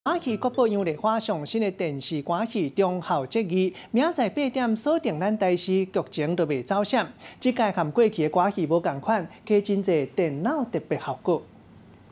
歌戲國寶楊麗花上新的電視歌戲《忠孝節義》，明仔載8點鎖定咱台視，劇情就袂走閃。這屆和過去的歌戲無仝款，加真濟電腦特別效果。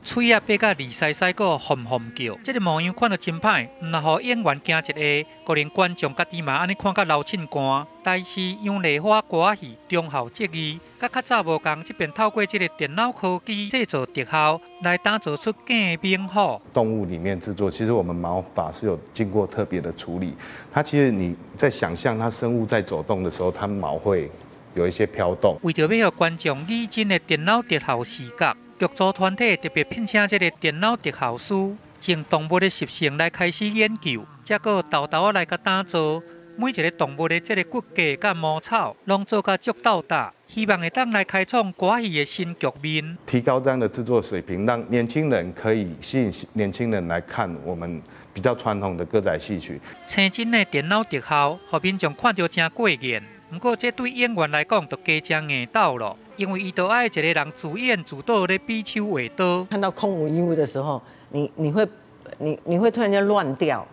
喙仔擘甲離西西閣吽吽叫，這个模樣看著真歹，毋但予演員驚一下，閣連觀眾家己嘛按呢看甲流凊汗。台視楊麗花歌戲《忠孝節義》，佮較早無仝，這遍透過這个電腦科技製作特效，來打造出假的猛虎。動物裡面製作，其實我們毛髮是有經過特別的處理。它其實你在想象它生物在走動的時候，它毛會有一些飄動。為著欲予觀眾擬真的電腦特效視覺，劇組團體特別聘請這个電腦特效師，從動物的習性來開始研究，才閣沓沓仔來共打造。每一个動物的這个骨架佮毛草，攏做甲足鬥搭，希望會當來開創歌戲的新局面。提高這樣的製作水平，讓年輕人可以吸引年輕人來看我們比較傳統的歌仔戲曲。青真的電腦特效，予民眾看著誠過癮。毋過這對演員來講，就加誠硬鬥囉，因為伊著愛一个人自演自導咧比手畫刀。看到空無一物的時候，你會突然間亂掉。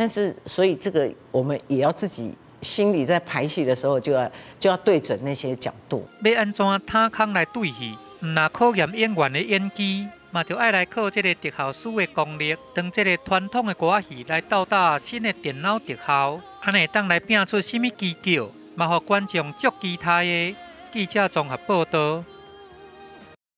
但是，所以這個我們也要自己心裡在排戲的時候，就要對準那些角度。欲按怎踏空來對戲，毋但考驗演員的演技，嘛著愛來靠這个特效師的功力，當這个傳統的歌戲來鬥搭新的電腦特效，按呢會當來拼出啥物技巧，嘛予觀眾足期待的。記者綜合報導。